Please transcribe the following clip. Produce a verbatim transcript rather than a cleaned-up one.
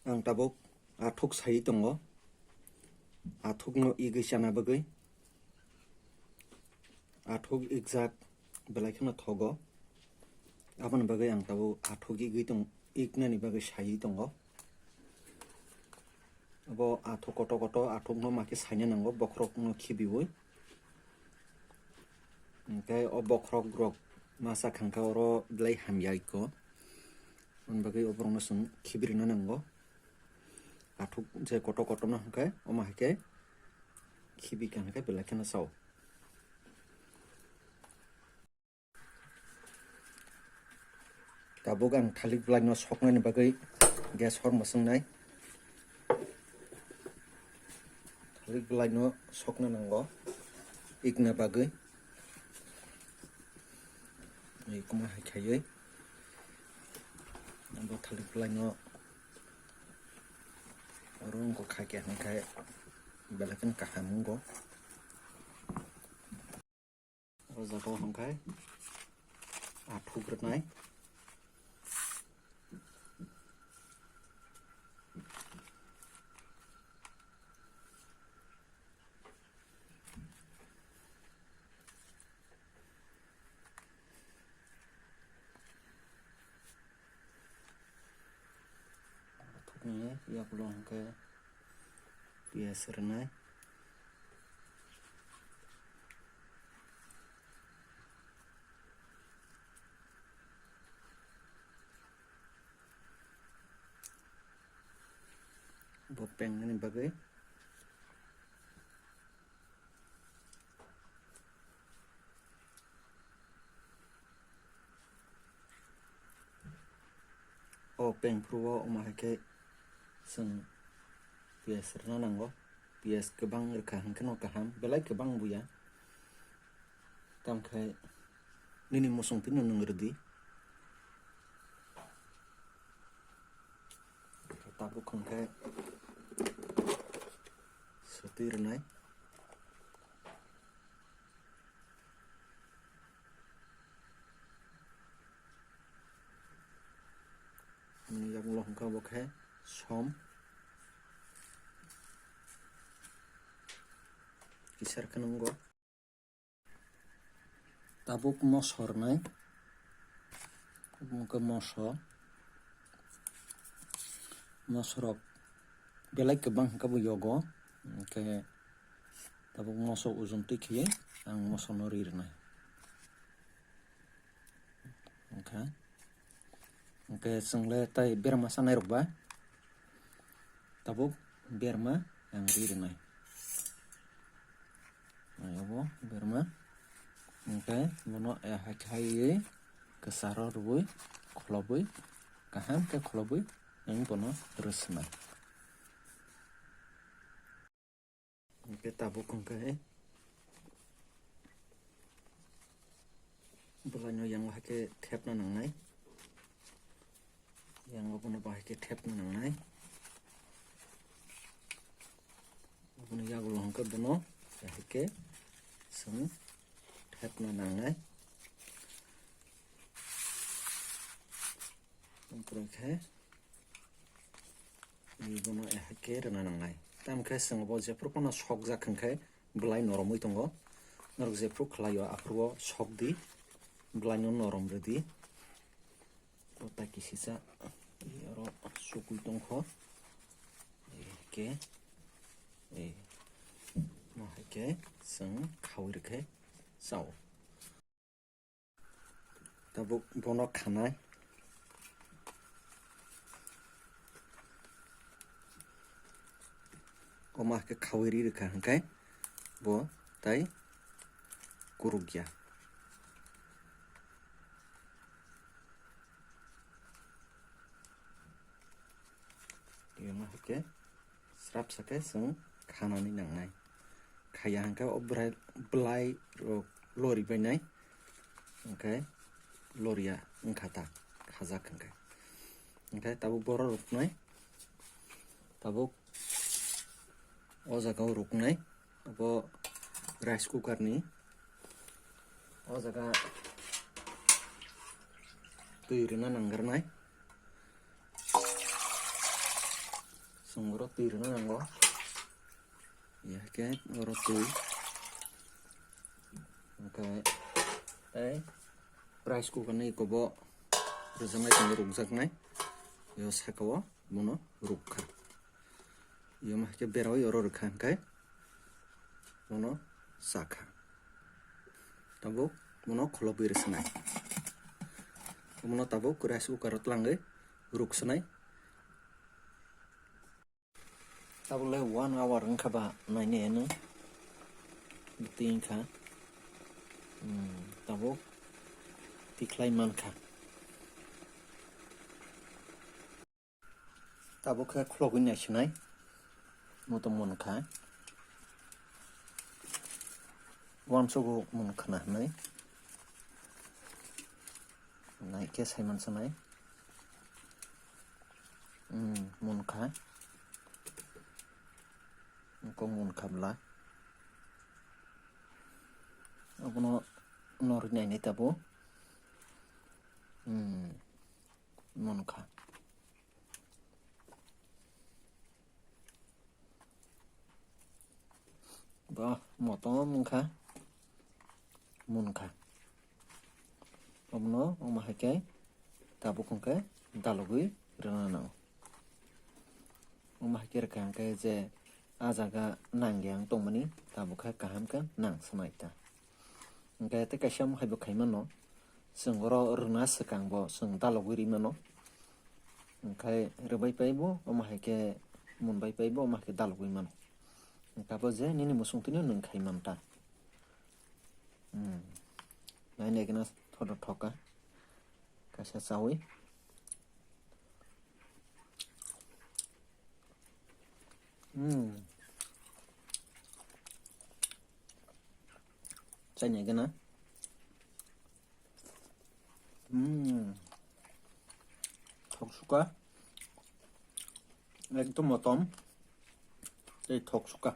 Ang tabuk athuk sai tongo. Athukno igwi chana bagwi. Athuk ikjak belai kheno thogo. Aboni bagwi ang tabuk athuk igwi tong-, iknani bagwi sai tongo. Abo athuk koto koto athukno ma khe saina nango, bokhorokno khibiwi. Hwnkhe o bokhorok rok masa khangkha oro belai hamya ikho. Aboni bagwi o borokno chwng khibirina nango. Athuk je koto kotono hwnkhe omo hai khe khibika hwnkhe belai kheno sao. Tabuk ang thalik bwlaino soknani bagwi gas hor mwswngnai. Thalik bwlaino sokna nango ikna bagwi. Ikuma hai khaiwi abo thalik bwlaino oro wngkha khe hwnkhai belai kheno kaham wngo. O jaga o hwnkhai athuk rwnai. Athukni yakulo hwnkhe piyaj rwnai. Bo pengnani bagwi. O peng phuru o omo hai khe chwng piyaj rwna nango. Piyaj kwbang rwkha hwnkhe no kaham, belai kwbang buya. Tamkhe nini muchung phino nwng rwdi. Tabuk hwnkhe swtwi rwnai. Ani yagulo hwnkha bo khe som. Kisar khe nungo. Tabuk moso rwnai. Omo khe moso. Moso rok belai kwbang hwnkha bo yogo. Hwnkhe tabuk moso ujun twi khe ang moso no ri rwnai. Hwnkhe, hwnkhe chwng le tai berma chanai rok ba, tabuk berma ang ri rwnai. Abo berma, hwnkhe bono, eh, hai, hai, kwcharo rwui, kholobwi, kaham khe kholobwi, ang bono rwswnai. Hwnkhe tabuk hwnkhe bwlaino yango hai khe thepna nangnai. Yango bono bahai khe thepna nangnai. Bono yagulo hwnkhe bono bahai khe chwng thepna nangnai. Omo kwrwi khe, bono hai khe rwna nangnai. Tamo khe chwng bo jephru phano sokjak hwnkhe bwlai noromwi tongo. Norok jephru khlaio aphuru o sokdi, bwlaino norom rwdi. O ta kisisa, oro sukwi tongkho. Khe, mo hai khe chwng khaui rwkhe chao. Tabuk bono khanai. Omo hai khe khaui ri rwkha hwnkhe bo tai kurukya. Omo hai khe srapsa khe chwng khanani nangnai. Khaiya hwnkhe o bwrai-, bwlai rok lori bainai, hwnkhe loriya wngkha ta, khajak hwnkhe. Hwnkhe tabuk borok ruknai, tabuk o jaga o ruknai, abo rice cooker ni o jaga twi rwna nangkuknai. Oro twi rwna nango. Iya khe oro twi. Hwnkhe tei rice cooker ni kobo rwjaknai tongwi rwkjaknai. Yo saka o bono rwkha. Yo ma khe bera oi oro rwkha hwnkhe bono sakha. Tabuk bono kholobwi rwsnai. Bono tabuk rice cooker o twlangwi rwksnai. Tabuk le one hour wngkha ba nainai ano. Bwtwi wngkha. Hmm, tabuk tikhlai mankha. Tabuk khe khulogwi naisinai. Motom munkha. Uansugo munkha na hinwi. Nai khe saimansa nai. Hmm, munkha. Kok munkha bwla. Abono norwi nainai tabuk. Hmm, munkha. Ba, motom wngkha, munkha. Omono, omo hai khe tabuk hwnkhe dalogwi rwna nango. Omo hai khe rwkha hwnkhe je ah jaga nangya wng tongmani tabuk khe kaham khe nang swmai ta. Hwnkhe tei kaisa omo hai bo khai mano, chwng oro rwna swkang bo chwng dalogwi rwi mano. Hwnkhe rwbai pai bo, omo hai khe munbai pai bo, omo hai khe dalogwi mano. Hwnkhe abo je nini muchung twi no nwng khai man ta. Hmm. Nai nai kheno thodo thoka. Kaisa chawi. Hmm. Chai nai kheno. Hmm. Thok suka. Ekdom motom. Tei thok suka.